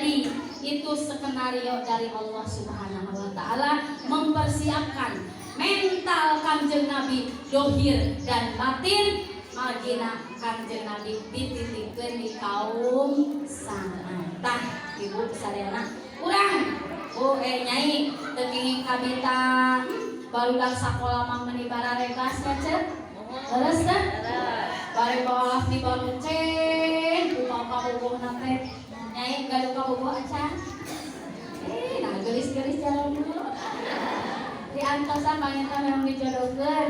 Speaker 1: terjadi. Itu skenario dari Allah Subhanahu wa taala mempersiapkan mental Kanjeng Nabi dohir dan batin, margina Kanjeng Nabi dititipkeun di kaum Sa'ad. Tah, Ibu sadayana, urang, Bu, eh, Nyai, teu kenging kabita barudak sakola mah meuni bararegas nya, Ceu. Leres teh? Bari bawalah di baruceng ku kabogohna teh. Nyai gaduh kabogoh acan? Eh, nah geulis-geulis jalan dulu. Di antosan panginten memang dijodohkeun.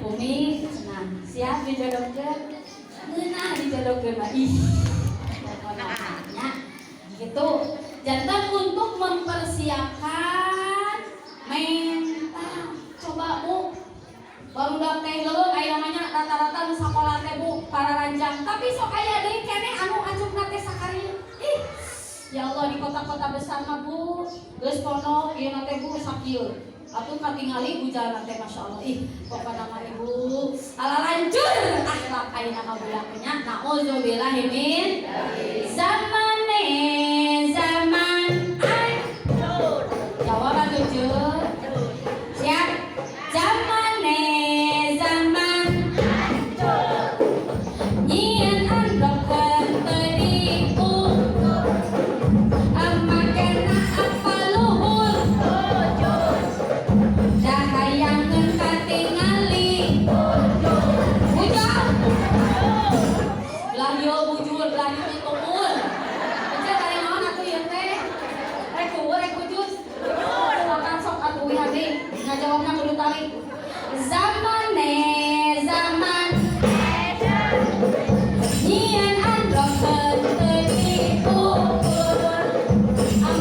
Speaker 1: Umi cenah, siap dijodohkeun? Ngeunah dijodohkeun mah. Ih. Pokona nya gitu. Janten untuk mempersiapkan mental. Coba, Bu, barudak teh leuweung aya namanya rata-rata nu sakola teh, Bu, pararanjang, tapi sok aya deui keneh anu acukna teh sakarieu. Ih, ya Allah, di kota-kota besar mah, Bu, geus pondok ieu na teh, Bu, sakieu atuh katingali bujalna teh, Masya Allah. Ih, pokona mah, Ibu, ala lancur akhlak ayeuna mah budak nya. Nauzubillahi min zamane zaman hancur. Jawab atuh, Ceu. Siap. Zamane zaman hancur, nyieun amplop teu diukur, makena apa luhur, da hayangeun katingali bujur. Belah dieu bujur, belah dieu tukur. Ece bari naon atuh ieu teh? Rek kuur, rek bujur? Makan sok atuh wihadi ngajawabna kudu tarik. Zamane zaman nyieun amplop teu diukur,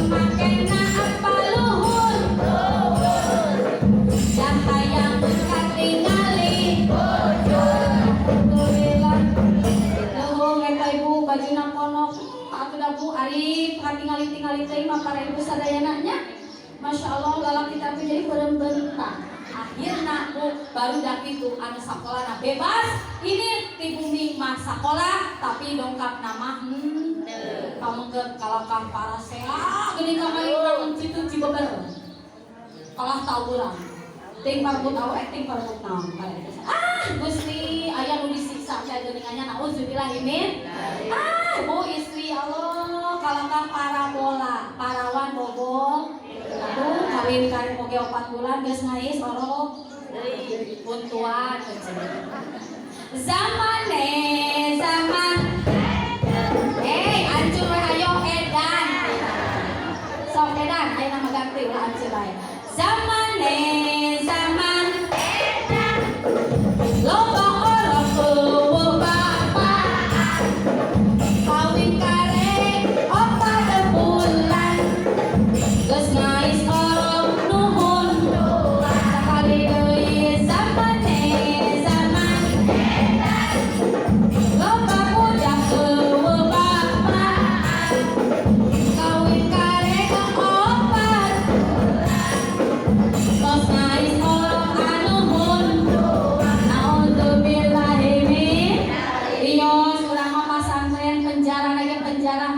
Speaker 1: makena apa luhur, da hayangeun katingali. Alhamdulillah. Nuhun eta Ibu bajuna ponok. Atuh da, Bu, ari katingali-tingali teh mah para ibu sadayana nya. Masya Allah, lalaki teh jadi beureum-beureum. Akhirna, Bu, barudak itu anu sakolana bebas ini di bumi mah sakola, tapi dongkap nama kamu ke kalakah parasea geuning kamari urang Citu Cibeber kalah tau urang ting parbut awe ting parbut naon. Ah, Gusti, aya nu disiksa teh geuningannya. Nauzubillahi min. Ah, Bu, istri, Allah, kalakah parabola parawan bobol. Aduh, kawin karek oge 4 bulan geus ngais orok puntuan. Zamane zaman, eh, hancur we. Ayo edan, sok edan ayo nama ganti, ulah hancur bae. Zamane zaman loba orok euweuh bapak, kawin karek 4 bulan geus ngais orok nuhun. Sakali deui, zamane zaman loba budak euweuh bapak, kawin karek 4 tos ngais orok anuhun. Naudzubillahi min. Ios urang mah pasantren penjara lagi penjara,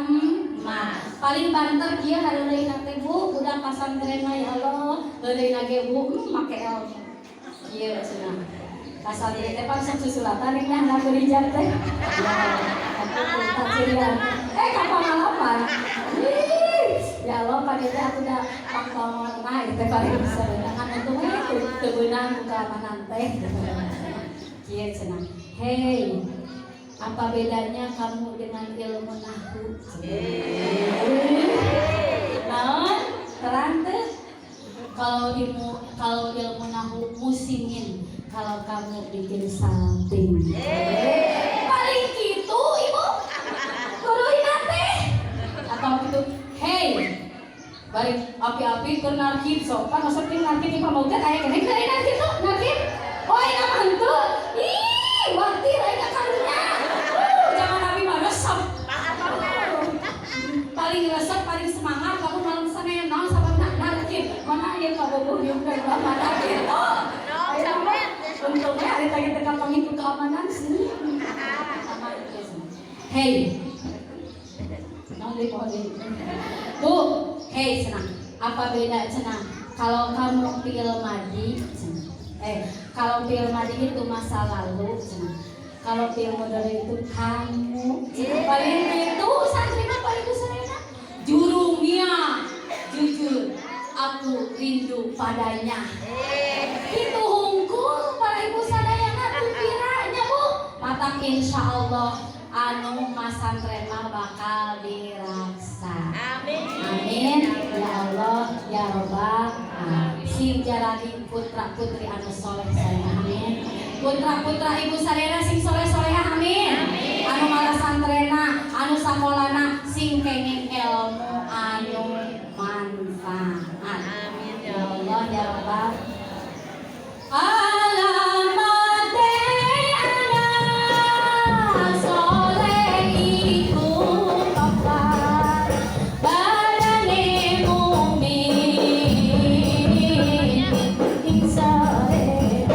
Speaker 1: mah paling banter kieu hareureuna teh, Bu. Budak pasantren mah, ya Allah, heureuna ge, Bu, make ilmu kieu cenah. Pasantren teh pan sok susulatan nih nah hijab teh. Eh, kapangalaman. Ih, ya Allah, panitia aku udah pangpamona itu paling bisa dengan untungnya teu beunang ku keamanan teh. Kieu cenah. Hei, apa bedanya kamu dengan ilmu nahwu? Naon? Terang teh? Kalau ilmu nahwu musingin, kalau kamu bikin salting. Paling gitu, Ibu. Guruina teh. Atau gitu, hey, bari api-api keur narkib sok kan masuk ting narkib di pamaukeun aya keneh keur narkib tuh narkib. Oh, iya mantu. Ih, watir aya karunya. Jangan abi mah resep. Paling resep, paling semangat kamu malam Senin naon sababna narkib. Mana ieu kabogoh ieu teh mana gitu. Untungnya hari tadi teka pengikut keamanan sih. Sama itu. Hey. Naon deui poho deui? deui. Bu, hei cenah, apa beda cenah? Kalau kamu fi'il madi, cenah. Kalau fi'il madi itu masa lalu, cenah. Kalau fi'il mudhari itu kamu, cenah. Paling itu santri mah paling itu sarena. Jurumia, jujur, aku rindu padanya. Itu hungkul para ibu sadayana tuh kiranya, Bu. Matak insya Allah anu masantren mah bakal diraksa.
Speaker 2: Amin.
Speaker 1: Amin. Ya Allah, ya Robbal alamin. Sing jalani putra putri anu soleh soleh, amin. Putra putra ibu sadayana sing soleh soleha, amin. Anu malasantrena, anu sakolana sing kenging ilmu anu manfaat.
Speaker 2: Amin.
Speaker 1: Ya Allah, ya Rabbal Alamate anak soleh iku papat badane mukmin ing sarehat.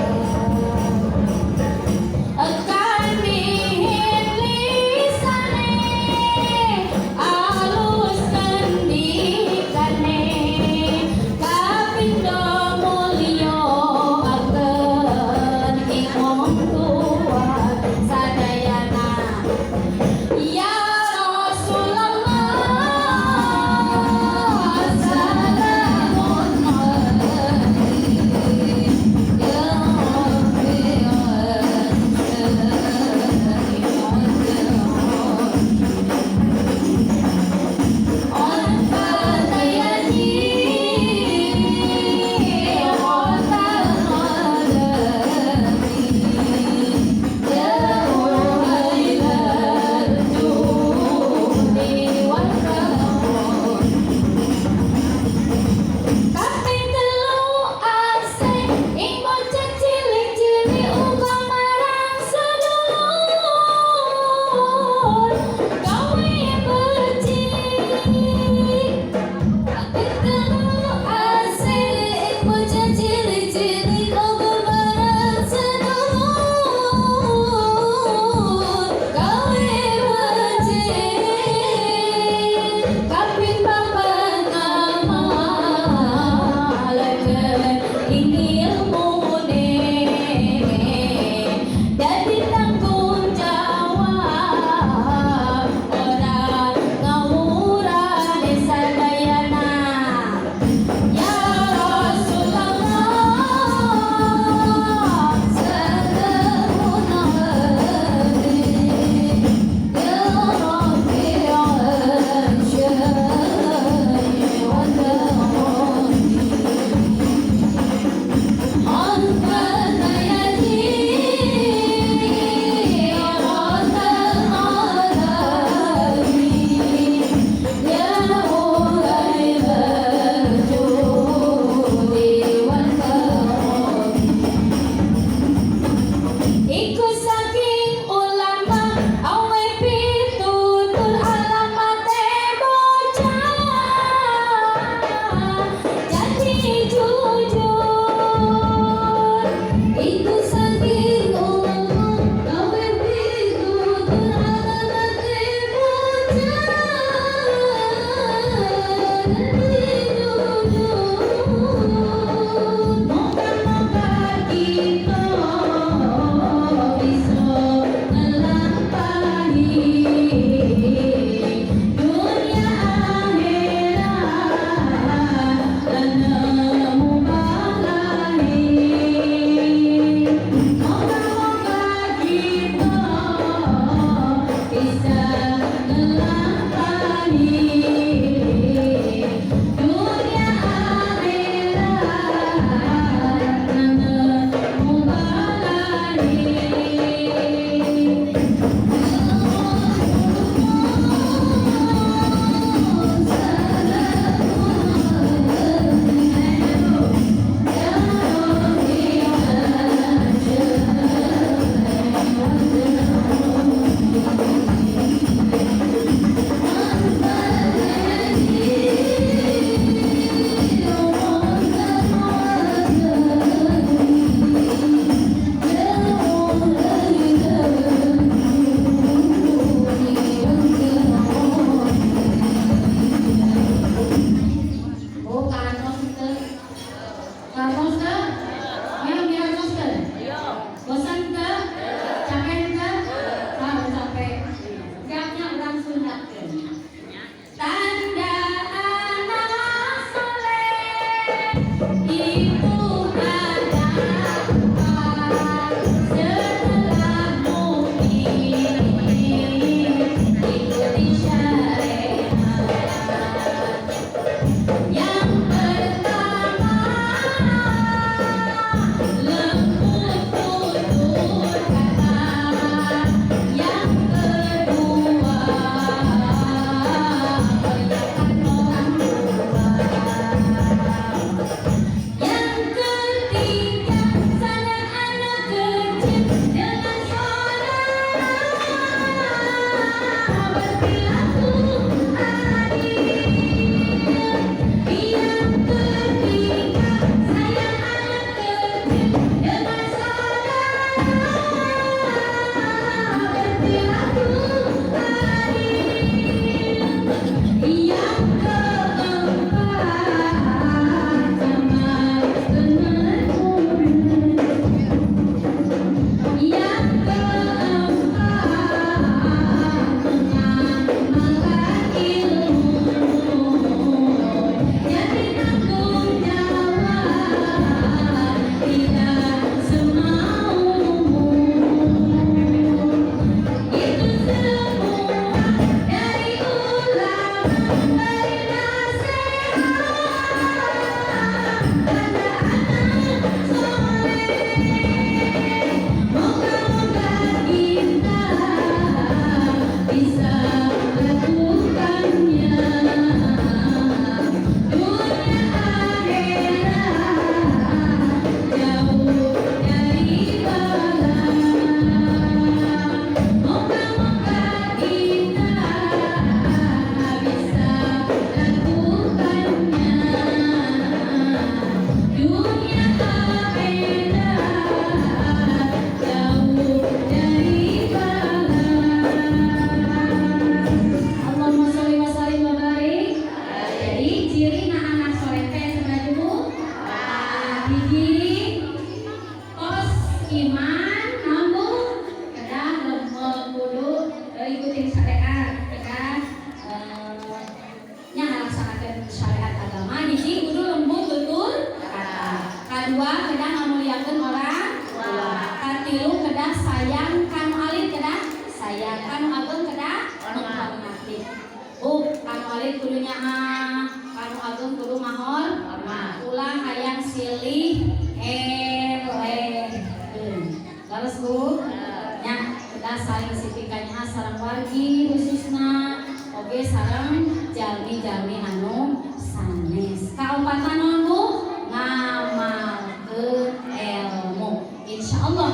Speaker 1: saling sipikanya sareng wargi khususna, oge sareng jalmi-jalmi anu sanes. Kaopatan naon, Bu? Ngamalkeun ilmu. Insyaallah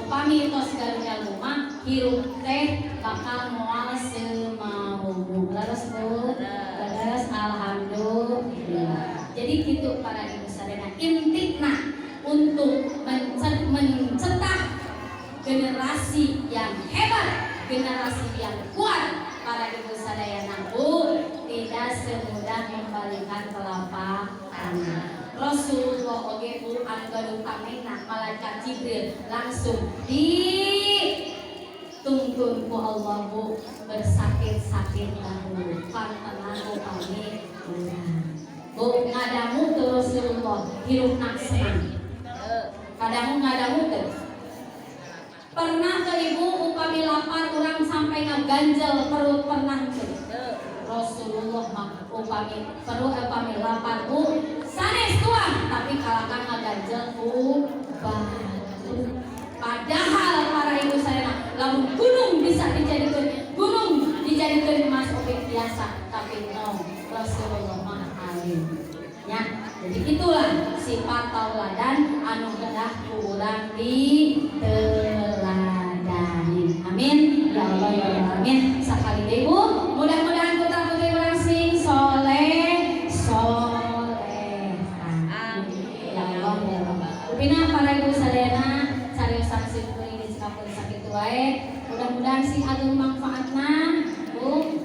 Speaker 1: upami tos gaduh ilmu mah hirup teh bakal moal semaromo. Leres, Bu? Leres, alhamdulillah. Jadi gitu para ibu sadayana, intina untuk mencetak generasi yang hebat, generasi yang kuat, para ibu sadayana, Bu, tidak semudah membalikan telapak tangan. Rasulullah oge, Bu, anu gaduh tamengna malaikat Jibril langsung dituntun ku Allah, Bu, bersakit-sakit dahulu pantenan upami urang. Bu, ngadangu teu Rasulullah hirupna senang? Kadangu, ngadangu teu? Pernah ke ibu upami lapar urang sampai ngaganjel perut, pernah teu? Rasulullah mah upami perut, upami lapar, Bu, sanes tuang tapi kalakan ngaganjel ku batu. Padahal para ibu saya, lamun gunung bisa dijadikan, gunung dijadikan emas oge biasa, tapi no, Rasulullah mah alim ya. Jadi itulah sifat tauladan anu kedah ku urang diteladani. Amin ya Allah ya Allah, amin. Sakali deui, Bu, mudah-mudahan putra putri urang sing soleh soleh. Amin ya Allah ya Allah. Upina para ibu sadayana, cariosan simkuring dicekapkeun sakitu wae, mudah-mudahan sing ageng manfaatna. Bu,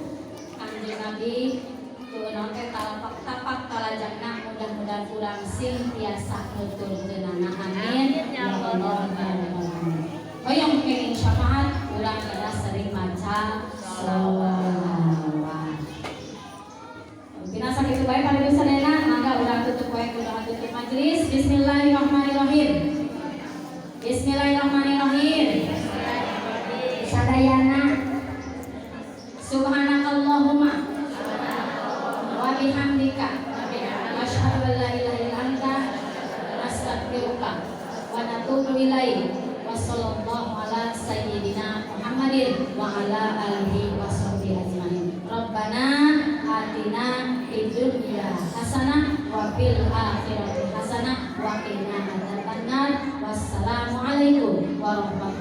Speaker 1: Kanjeng Nabi tuh naon teh talapak tapak talajangna, mudah-mudahan urang sing tiasa nuturkeunana. Amin ya Allah ya Rabbal alamin. Hoyong kenging syafaat, urang kedah sering maca sholawat. Pina sakitu bae para ibu sadayana, mangga urang tutup wae ku doa tutup majelis. Bismillahirrahmanirrahim. Bismillahirrahmanirrahim. Sadayana, subhanakallahumma wa bihamdika asyhadu an la ilaha illa anta nastaghfiruka wa natubu ilaik. Wa sallallahu ala sayyidina Muhammadin wa ala alihi wa sahbihi ajmain. Rabbana atina fid dunya hasanah wa fil akhirati hasanah wa qina adzabannar. Wassalamualaikum warahmatullahi.